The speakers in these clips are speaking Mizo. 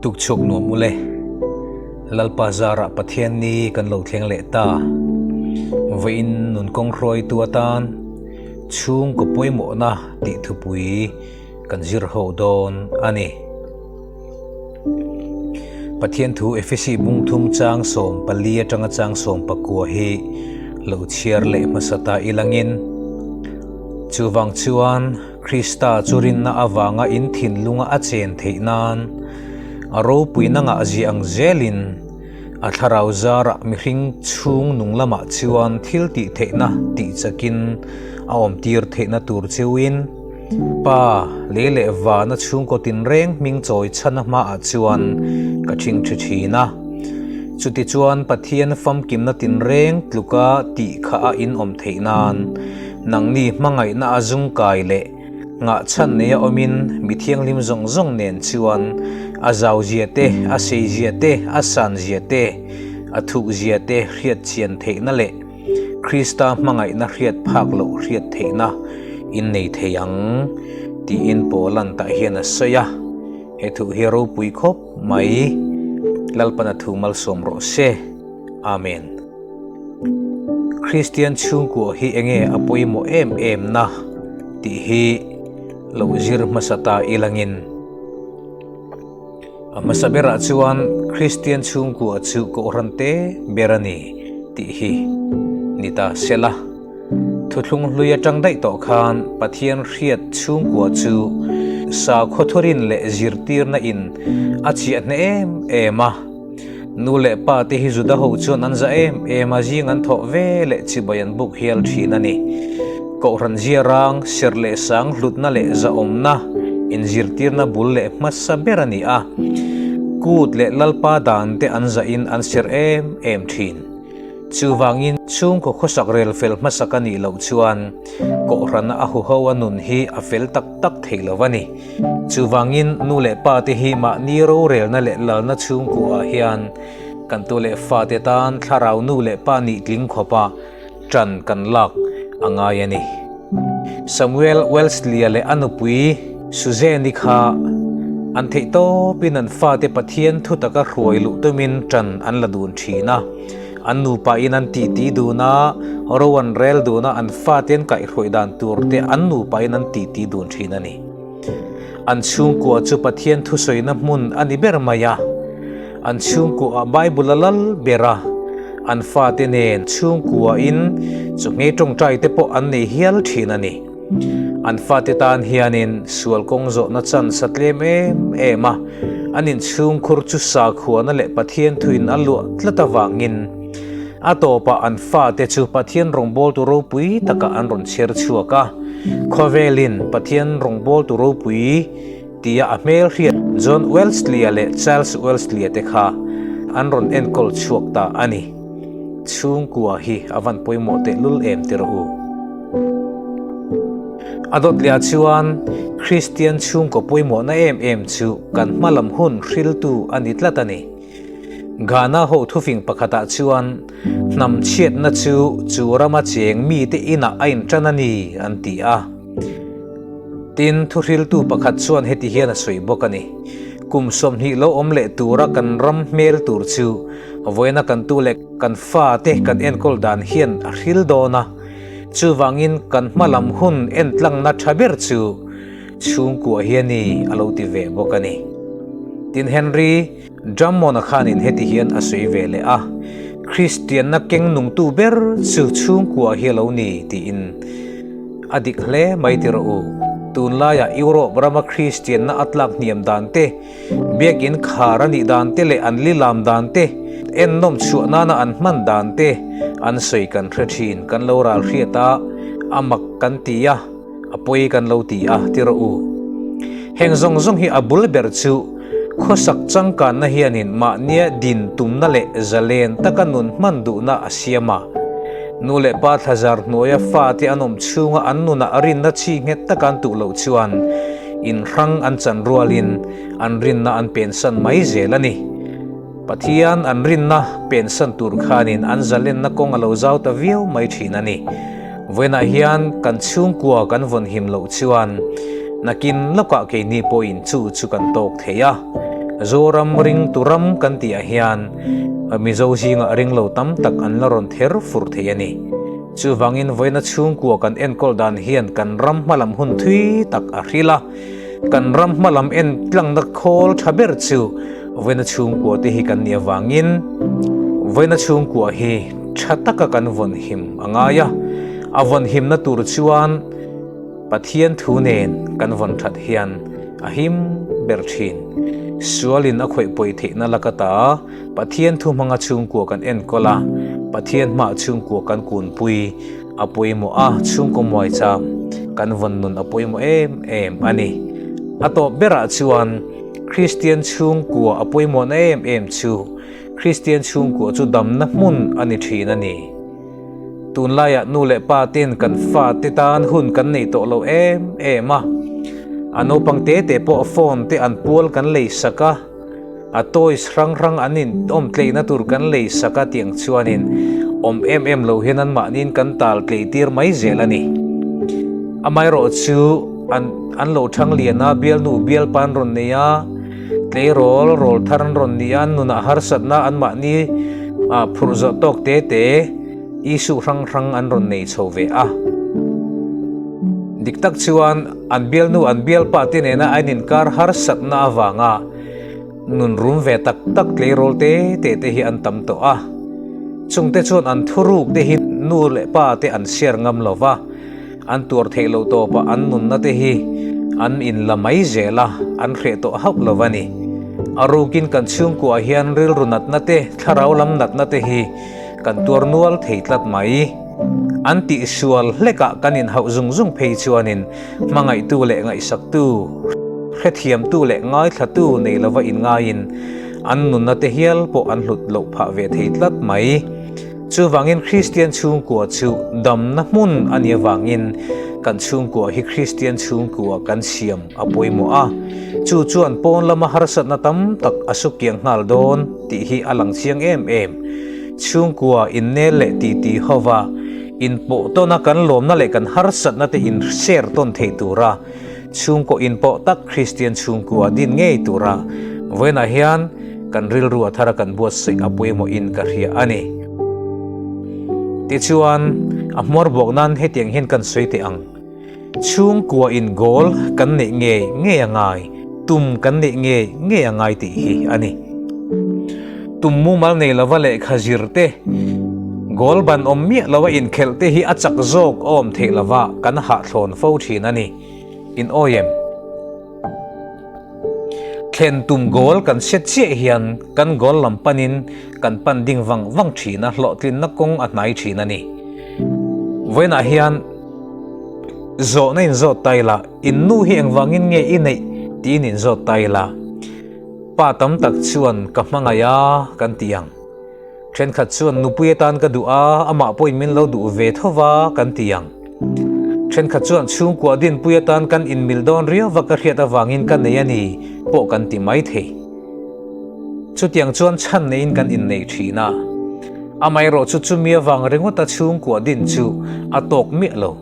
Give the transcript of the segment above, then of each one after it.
Tukchhuak nuam ule. Lalpa zarah Pathian ni kan lo thleng leh ta. Vawiin nun kawng hruaitu atan chhungkaw pawimawhna tih thupui kan zir ho dawn a ni. Pathian thu Efesi bung thum chang 14 atanga chang 19 hi lo chhiar leh hmasa ta ilangin chuvang chuan Krista chu rinna avanga in thinlunga a chen theih nan a ropuina ngah zia ang zelin a thlarau zarah mihring chhung nung lamah chuan thil tih theihna tih chakin a awmtir theihna tur cheuin Pa, lei leh vana chhungkaw tinreng hming chawi chhana hmaah chuan ka ṭhingṭhi ṭhin a. Chutichuan Pathian famkimna tinreng tluka tih kha a inawm theih nan nangni hmangaihna a zungkai leh nghahchhan neia awmin mi thianghlim zawng zawng nen chuan a zauzia te, a seizia te, a sanzia te, a thukzia te hriatchian theihna leh Krista hmangaihna hriat phak loh hriat theihna in nei thei ang, tiin Paula'n tah hian a sawi a. He thu hi ropui khawp mai. Lalpan a thu malsawm rawh se. Amen. Kristian chhungkua hi enge a pawimawh em em na tih hi lo zir hmasa ta ilangin. A hmasa berah chuan Kristian chhungkua chu Kohhran te ber a ni tih hi ni ta se la. Thuthlung hlui atang daih tawh khan Pathian hriat chhungkua chu sakhaw thurin leh zirtirna in a chiah hneh em em a. Nu leh pa te hi Juda ho chuan an za em em a, zing an thawh ve leh chibai an buk hial thin a ni. Kohhran ziarang, serh leh sang hlutna leh zahawmna inzirtirna bul leh hmasa ber a ni a, kut leh lalpa dan te an zahin an serh em em thin. Chuvangin chhungkaw khawsak rel fel hmasak a nih loh chuan kohhrana a huho a nun hi a fel tak tak thei lo a ni. Chuvangin nu leh pa te hi mahni rorelna leh lalna chhungkuaah hian kan tu leh fate tan thlarau nu leh pa nih tling khawpa ṭan kan lak a ngai a ni. Samuel Wellesley-a leh a nupui Suzanne-i kha an theih tawpin an fate Pathian thu taka hruai luh tumin ṭan an la dun ṭhin a. An nupain an titi dun a, ro an rel dun a, an fate an kaihhruai dan tur te an nupain an titi dun ṭhin a ni. An chhungkua chu Pathian thusawina hmun a ni ber mai a. An chhungkuaah Bible a lal ber a, an fate nen chhungkuain chawhmeh tawngtai te pawh an nei hial thin a ni. An fate tan hianin sual kawng zawhna chance a tlem em em a, an inchhungkhur chu sakhuana leh Pathian thuin a luah tlat avangin a tawpah an fate chu Pathian rawngbawltu ropui takah an rawn chher chhuak a. Khawvelin Pathian rawngbawltu ropui Tia a hmel hriat John Wellesley-a leh Charles Wellesley-a te kha an rawn enkawl chhuak ta a ni. Chhungkua hi a van pawimawh tehlul em ti rawh u. A dawt leh ah chuan Kristian chhungkaw pawimawhna em em chu kan hma lam hun hriltu a ni tlat a ni. Ghana ho thufing pakhatah chuan hnam chhiatna chu chu rama cheng mite inah a intan a ni an ti a. Tin, thuhriltu pakhat chuan heti hian a sawi bawk a ni, Kum 20 lo awm leh tura kan ram hmel tur chu vawiina kan tu leh kan fate kan enkawl dan hian a hril dawn a, chuvangin kan hma lam hun entlangna tha ber chu chhungkua hi a ni a lo ti ve bawk a ni. Tin, Henry Drummond-a khanin heti hian a sawi ve leh a, Kristianna keng nungtu ber chu chhungkua hi a lo ni tiin. A dik hle mai ti rawh u. Tunlaiah Europe rama Kristianna a tlak hniam dan te, biakinn khar a nih dan te leh an lilam dan te, ennawm chhuah nana an hman dan te an sawi kan hre thin. Kan lo ral hriat a, a mak kan ti a, a pawi kan lo ti a ti rawh u. Heng zawng zawng hi a bul ber chu khawsak changkanna hianin mahnia din tumna leh zalen taka nun hman duhna a siam a. Nu leh pa thlazar hnuaia fate an awm chhunga an nunah rinna chi nghet taka an tuh loh chuan inhrang an chan rualin an rinna an pensan mai zel a ni. Pathian an rinna pensan tur khanin an zalenna kawng a lo zau ta viau mai thin a ni. Vawiinah hian kan chhungkua kan vawn him loh chuan nakin lawkah keini pawhin chu chu kan tawk thei a. Zoram ringtu ram kan tihah hian Mizo zingah ringlo tam tak an la rawn ther fur thei a ni. Chuvangin vawiina chhungkua kan enkawl dan hian kan ram hmalam hun thui tak a hril a. Kan ram hmalam en tlangna khawl tha ber chu vawiina chhungkua te hi kan nih avangin vawiina chhungkua hi tha taka kan vawn him a ngai a. A vawn himna tur chuan Pathian thu nen kan vawn that hian a him ber thin. Sualin a khawih pawi theihna laka ta Pathian thu hmanga chhungkua kan enkawl a, Pathian hmaah chhungkua kan kunpui a pawimawh a, chhungkaw muaicham kan vawn nun a pawimawh em em a ni. A tawp berah chuan Kristian chhungkua a pawimawhna em em chu Kristian chhungkua chu damna hmun a ni thin a ni. Tunlaiah nu leh pa ten kan fate tan hun kan nei tawh lo em em a, a naupang te te pawh phone te an pual kan lei sak a, a toys hrang hrang an in awm tleina tur kan lei sak a tiang chuanin awm em em lo hian anmahniin kan tal tlei tir mai zel a ni. Amaherawh chu an an lo thang lian a, bialnu bialpa an rawn nei a, Tleirawl rawl thar an rawn ni a, nunah harsatna anmahni phurh zawh tawk te te issue hrang hrang an rawn nei chho ve a. Dik tak chuan an bialnu an bialpa te nena an inkar harsatna avanga nun rum ve tak tak tleirawl te te te hi an tam tawh a. Chungte chuan an thuruk te hi nu leh pa te an share ngam lo va. An tuar theih loh tawpah an nunna te hi an in la mai zel a, an hreh tawh hauh lo a ni. A rukin kan chhungkuah hian rilru natna te, thlarau lam natna te hi kan tuar nual thei tlat mai. An tihsual hlekah kan inhauh zung zung phei chuanin hmangaihtu leh ngaihsaktu, hrethiamtu leh ngaithlatu nei lova inngaiin an nunna te hial pawh an hlut loh phah ve thei tlat mai. Chuvangin Kristian chhungkua chu damna hmun a nih avangin kan chhungkua hi Kristian chhungkua kan siam a pawimawh a, chu chuan pawn lama harsatna tam tak a su kiang nghal dawn tih hi a lang chiang em em. Chhungkua innel leh titi hova inpawh tawna kan lawmna leh kan harsatna te in share tawn thei tura chhungkaw inpawh tak Kristian chhungkua din ngei tura vawiinah hian Kan rilru a thara kan buatsaih a pawimawhin ka hria a ni. Tichuan, a hmuar bawk nan hetiang hian kan sawi teh ang. Chhungkua in goal kan neih ngei ngei a ngai, tum kan neih ngei ngei a ngai tih hi a ni. Tum mumal nei lova lehkha zir te, goal ban awm miah lova inkhelh te hi a chak zawk a awm theih lova kan hahthlawn fo thin a ni. In awi em? Thlen tum goal kan hriat chiah hian kan goal lam panin kan pan ding vang vang thin a, hlawhtlinna kawng a hnai thin a ni. Vawiinah hian zawhna inzawt ta ila, in nu hi engvangin nge i neih tiin inzawt ta ila, pa tam tak chuan ka hmangaih a kan ti ang. Thenkhat chuan nupui atan ka duh a, amah pawhin min lo duh ve tho va kan ti ang. Thenkhat chuan chhungkua dinpui atan kan inmil dawn riau va ka hriat avangin ka nei a ni pawh kan ti mai thei. Chutiang chuan chhan neiin kan innei thin a. Amaherawh chu chumi avang ringawta chhungkua din chu a tawk miah lo.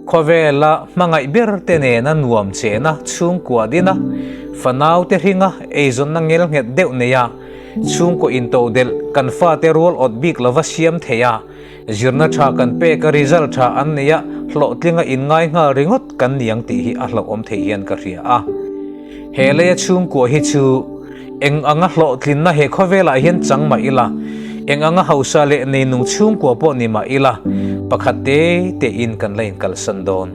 Khawvela hmangaih ber te nena nuam chena chhungkua dina, fanau te hringa eizawnna ngelnghet deuh neia chhungkaw intodelh kan fate rual awt bik lova siam thei a, zirna tha kan pek a result tha an nei a, hlawhtlinga inngai nghal ringawt kan ni ang tih hi a hlauhawm thei hian ka hria a. He leia chhungkua hi chu eng anga hlawhtlinna he khawvelah hian chang mah ila, eng anga hausa leh neinung chhungkua pawh ni mah ila, pakhat te tein kan la inkalsan dawn.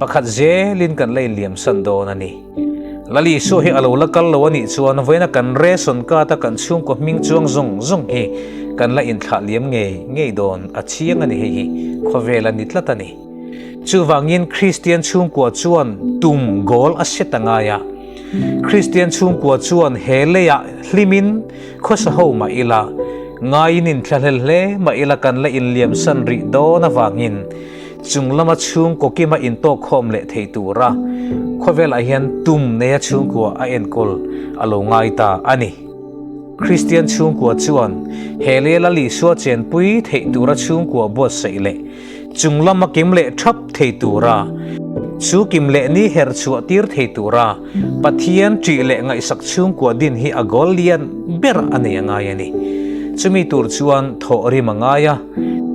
Pakhat zelin kan la inliamsan dawn a ni. Lal Isua hi a lo la kal lo a nih chuan vawiina kan ration card a kan chhungkua hming chuang zawng zawng hi kan la inthlah liam ngei ngei dawn a chiang a ni hei hi khawvel a ni tlat a ni. Chuvangin Kristian chhungkua chuan tum goal a set a ngai a. Kristian chhungkua chuan he leiah hlimin khawsa ho mah ila, ngaiin inthlahlel hle mah ila kan la inliamsan rih dawn avangin chung lama chhungkaw kima intawkkhawm leh thei tura khawvelah hian tum neia chhungkua a enkawl a lo ngai ta a ni. Kristian chhungkua chuan he leia Isua chenpui theih tura chhungkua buatsaih leh Chung lama kim leh thap thei tura Chu kim leh ni her chhuah tir thei tura Pathian ṭih leh ngaihsak chhungkua din hi a goal lian ber a nei a ngai a ni. Chumi tur chuan thawh rim a ngai a,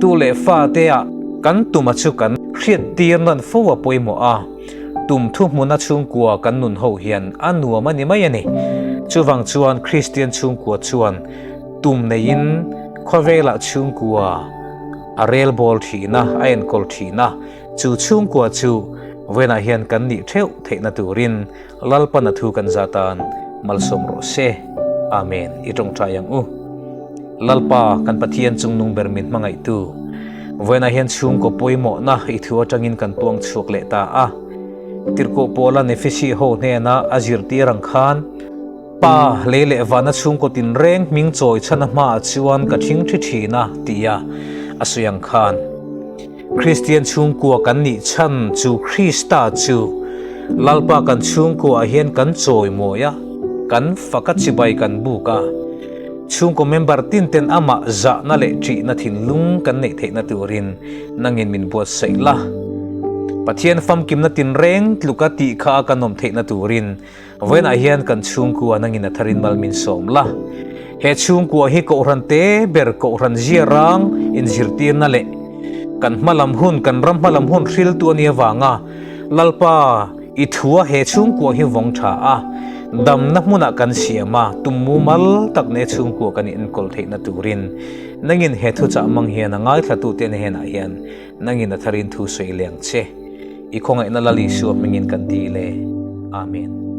tu leh fate ah kan tuma chu kan hriat tir nawn fo a pawimawh a, tum thuhmuna chhungkua kan nun ho hian a nuam a ni mai a ni. Chuvang chuan Kristian chhungkua chuan tum neiin khawvelah chhungkua a relbawl thin a, a enkawl thin a, Chu chhungkua chu vawiinah hian kan nih theuh theihna turin Lalpan a thu kan zat tan malsawm rawh se. Amen. I tawngtai ang u. Lalpa, kan Pathian chungnung ber min hmangaihtu, vawiinah hian chhungkaw pawimawhna i thu atangin kan puang chhuak leh ta a. Tirhkoh Paula Nephesi ho hnena a zirtir ang khan, Pa, lei leh vana chhungkaw tinreng hming chawi chhana hmaah chuan ka thing thi thin a, tia a sawi ang khan. Kristian chhungkua kan nih chhan chu Krista chu Lalpa kan chhungkuaah hian kan chawimawi a, kan fak a, chibai kan buk a. Chhungkaw member tin ten amah zahna leh ṭihna thinlung kan neih theihna turin nangin min buatsaih la. Pathian famkimna tinreng tluka tih kha a kan awm theihna turin Vawiinah hian kan chhungkua nangin a tharin mal min sawm la. He chhungkua hi Kohhran te ber Kohhran zia rang inzirtirna leh kan hmalam hun, kan ram hmalam hun hriltu a nih avanga Lalpa i thua he chhungkua hi vawng tha a, damna hmunah kan siam a, tum mumal tak ne chhungkua kan inenkawl theihna turin nangin he thuchah hmang hian a ngaithlatute hnenah hian Nangin a tharin thu sawi leng che. I khawngaihna Lal Isua hmingin kan dil e. Amen.